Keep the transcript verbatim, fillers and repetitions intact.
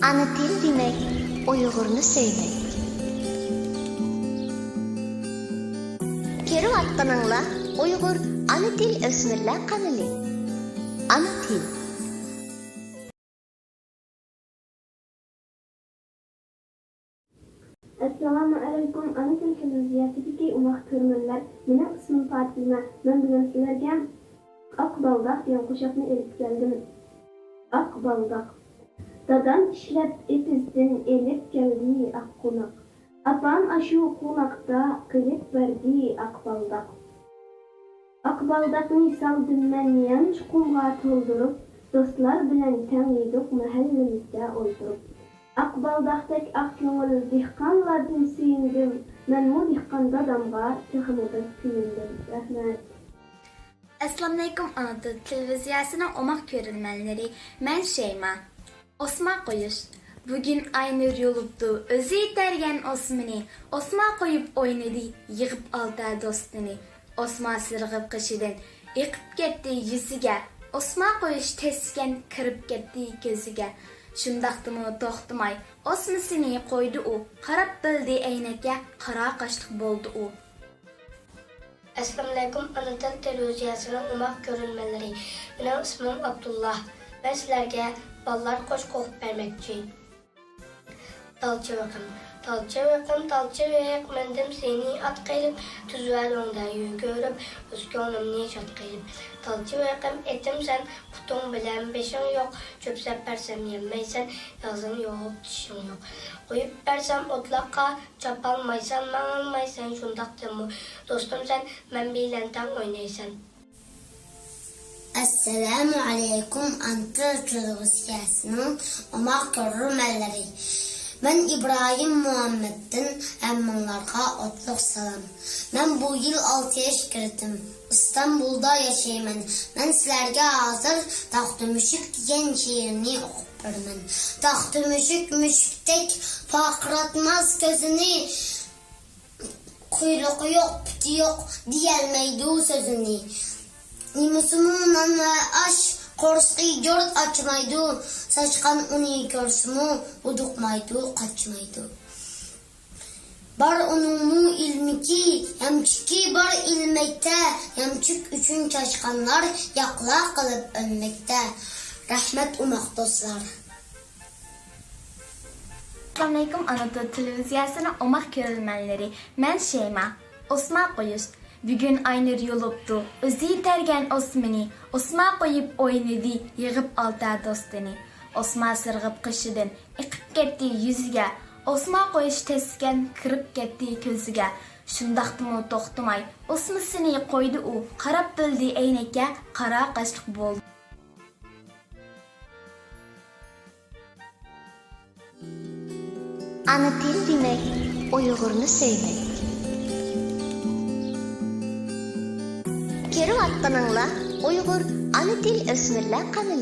ئانا تىل دېمەك، ئۇيغۇرنى سۆيمەك. كۆرۈۋاتقىنىڭلار ئۇيغۇر ئانا تىل ئۆسمۈرلەر قانىلى. ئانا تىل. ئەسسالامۇ ئەلەيكۇم، ئانا تىل تېلېۋىزىيەسىدىكى ئوماق كۆرۈرمەنلەر، مېنىڭ ئىسمىم پاتىمە. مەن بۈگۈن سىلەرگە ئاق بالداق دېگەن قوشاقنى ئېلىپ كەلدىم. ئاق بالداق. دادام ئىشلەپ ئېتىزدىن ئېلىپ كەلدى ئاق قوناق. ئاپام ئاشۇ قوناقتا قىلىپ بەردى ئاق بالداق. ئاق بالداقنى سالدىم مەن يانچۇقۇمغا تولدۇرۇپ، دوستلار بىلەن تەڭ يېدۇق مەھەللىمىزدە ئولتۇرۇپ. ئاق بالداقتەك ئاق كۆڭۈل دېھقانلاردىن سۆيۈندۈم، مەنمۇ دېھقان دادامغا تېخىمۇ بەك كۆيۈندۈم. رەھمەت. ئەسسالامۇئەلەيكۇم، ئانا تىل تېلېۋىزىيەسىنىڭ ئوماق كۆرۈرمەنلىرى، مەن شەيما. ئوسما قويۇش. بۈگۈن ئاينۇر يولۇپتۇ، ئۆزى تەرگەن ئوسمىنى، ئوسما قويۇپ ئوينىدى، يىغىپ ئالتە دوستىنى. ئوسما سىرغىپ قېشىدىن، ئېقىپ كەتتى يۈزىگە. ئوسما قويۇش تەسكەن، كىرىپ كەتتى كۆزىگە. شۇنداقتىمۇ توختىماي، ئوسمىسىنى قويدى ئۇ، قاراپ بىلدى ئەينەككە، قارا قاشلىق بولدى ئۇ. ئەسسالامۇئەلەيكۇم، ئانا تىل تېلېۋىزىيەسىنىڭ ئوماق كۆرۈرمەنلىرى. مېنىڭ ئىسمىم ئابدۇللا. مەن سىلەرگە بالىلار قوشىقى ئوقۇپ بەرمەكچى. تالچىۋىقىم، تالچىۋىقىم، تالچىۋىق، مەندىم سېنى ئات قىلىپ، تۈز ۋە لۆڭدە يۈگۈرۈپ، ئۆز كۆڭلۈمنى شاد قىلىپ. تالچىۋىقىم، ئېتىم سەن، پۇتۇڭ بىلەن بېشىڭ يوق، چۆپ سېلىپ بەرسەم يەمەيسەن، ئاغزىڭ يوق، چىشىڭ يوق. قويۇپ بەرسەم ئوتلاققا، چاپالمايسەن، ماڭالمايسەن، شۇنداقتىمۇ دوستۇم سەن، مەن بىلەن تەڭ ئوينايسەن. ئەسسالامۇ ئەلەيكۇم، ئانا تىل تېلېۋىزىيەسىنىڭ ئوماق كۆرۈرمەنلىرى. مەن ئىبراھىم مۇھەممەتتىن، ھەممىڭلارغا ئوتلۇق سالام. مەن بۇ يىل ئالتە ياش كىردىم. ئىستانبۇلدا ياشايمەن. مەن سىلەرگە ھازىر تاختا مۈشۈك دېگەن شېئىرنى ئوقۇپ بېرىمەن. تاختا مۈشۈك مۈشۈكتەك پارقىراتماس كۆزىنى، قۇيرۇقى يوق، پۇتى يوق، دېيەلمەيدۇ سۆزىنى. يېمىسىمۇ نان ۋە ئاش، قورسىقى جورت ئاچمايدۇ. چاشقان ئۇنى كۆرسىمۇ ھودۇقمايدۇ، قاچمايدۇ. بار ئۇنىڭمۇ ئىلمىكى، يەمچۈكى بار ئىلمەكتە. يەمچۈك ئۈچۈن چاشقانلار ياقلا قىلىپ ئۆلمەكتە. رەھمەت، ئوماق دوستلار. ئەسسالامۇئەلەيكۇم، ئانا تىل تېلېۋىزىيەسىنىڭ ئوماق كۆرۈرمەنلىرى. مەن شەيما. ئوسما قويۇش. بۈگۈن ئاينۇر يولۇپتۇ، ئۆزى تەرگەن ئوسمىنى، ئوسما قويۇپ ئوينىدى، يىغىپ ئالتە دوستىنى. ئوسما سىرغىپ قېشىدىن، ئېقىپ كەتتى يۈزىگە. ئوسما قويۇش تەسكەن، كىرىپ كەتتى كۆزىگە. شۇنداقتىمۇ توختىماي، ئوسمىسىنى قويدى ئۇ، قاراپ بىلدى ئەينەككە، قارا قاشلىق بولدى. ئانا تىل دېمەك، ئۇيغۇرنى سۆيمەك. كۆرۈۋاتقىنىڭلار ئۇيغۇر ئانا تىل ئۆسمۈرلەر قانىلى.